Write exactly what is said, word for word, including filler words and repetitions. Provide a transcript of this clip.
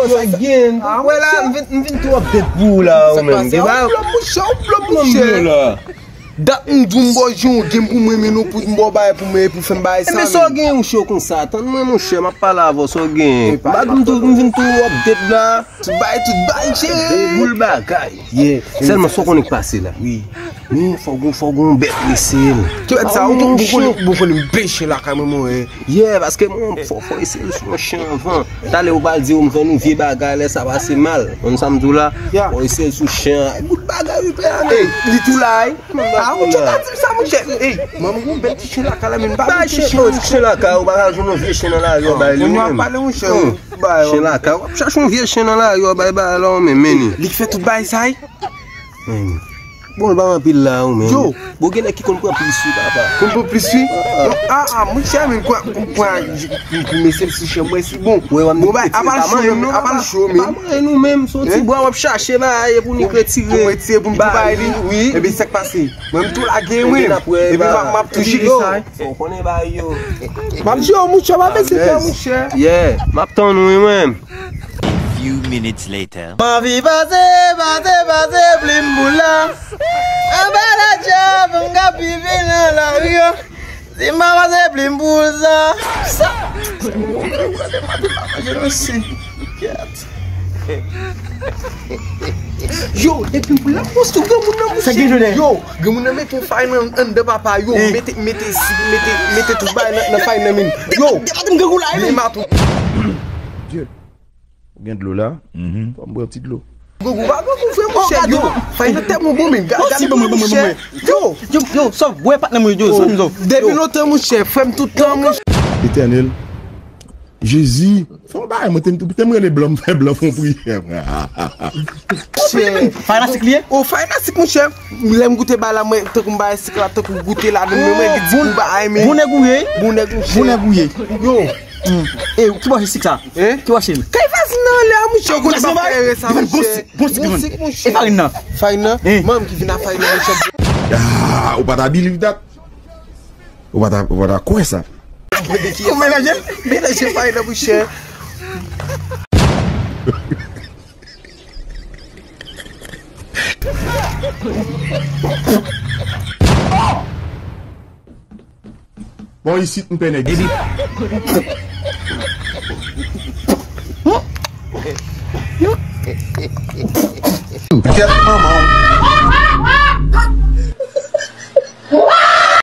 Sa gen. Wè la, m vin, m vin tou update pou ou la, ou menm. Sa pase? Ou blòm, mouche, ou blòm, mouche. Dat m di w m ba w jan w gen pou mwen, men non, pou m ba w bagay pou mwen, pou fè m bagay sa. Ebyen, sa w gen, mouche, konsa? Tann mwen, monchè, m ap pale avè w, sa w gen? M vin tou, m vin tou update la. Tout bagay, tout bagay, cheri. Boul bagay. Yeah. Sèlman, sa w konnen k pase la? Wi. Wi, fò gon, fò gon bèt eseye l. Ki bèt sa? Ou konnen, ou konnen m byen chen lakay mwen, mwen. Yeah, paske mwen, fò, fò eseye l sou yon chen anvan. Talè ou pral di, ou m vann ou vye bagay, lè sa pase mal. Konn sa m di w la? Yeah. Fò eseye l sou chen an. Bout bagay, wi, pè a, men. Ey, li tou la, ey. Ah, ou tchon ta di m sa, monchè. Ey, mwen, m gon bèl ti chen lakay la, men m pa gen ti chen. Chen lakay, ou pa ka jwenn yon vye chen nan lari, bay li menm. Chen lakay, w ap chache yon vye chen nan lari, bay bagay la, ou menm, men li. Li k fè tout bagay sa, ey. Bon, l pa anpil la, ou menm. Yo. Bon, gen nèg ki konn pran plis, wi, papa. Konn pran plis, wi? Ah, ah, monchè, men kwa, kwa, pou mesye l sou chen mwen, si bon. Bon, bay, apa l cho, non, apa l cho, men. Pa manyen nou menm, se yon ti bwa w ap chache, bay, e pou nou retire. Pou retire, pou m tou bay li. Wi. Epi sa k pase? Mwen, m tou lage, wi. Epi m ap, m ap tou jere sa, wi. Ou konnen bagay yo. M ap jere, monchè, pa peze pè, monchè. Yeah, m ap tann ou, wi, mwen. Few minutes later. M anvi pase, pase, pase plim pou la. Anba la djab, m ka viv nan lari yo. Si m pa pase plim pou sa. Sa. Yo, epi w la, monchè, granmoun nan, monchè. Sa gen jodi? Yo, granmoun nan mete yon fay nan anndan papa, yo, mete, mete sik, mete, mete tout bagay nan, nan fay nan, men. Yo. Depatim grangou la, men. Depatim. Ou gen dlo la? Fò m pran ti dlo. Grangou, pa grangou, frè, monchè, yo. Fay nan tèt mwen bon, men. Gade, gade, monchè. Yo. Yo, yo, sòf, bwè patnè mwen, yo, sòf, sòf. Depi lontan, monchè, frè m tout tan, monchè. Etènèl. Jezi. Fè yon bagay, mwen te, te m rele blan, m fè blan fè yon priyè. Fay nan sik li ye? O, fay nan sik, monchè. Lè m goute bagay la, mwen, tankou m bay sik la, tankou goute la, men mwen, gen ti gou bagay, men. Bon nèg ou ye? Bon nèg, monchè. Bon nèg ou ye? Yo. E, ki bòche sik sa? Hein? Ki bòche l? Kay vazin nan anlè a, monchè, ou konnen pa fè erè sa, monchè. Bon sik, bon sik, monchè. E farin nan? Farin nan? Manman m ki vin ak farin nan, monchè. Ah, ou pa ta believe that? Ou pa ta, ou pa ta kwè sa? Ou melanje? Melanje farin nan, monchè. Bon, isit, m pè nèg isit. Kèt manman w.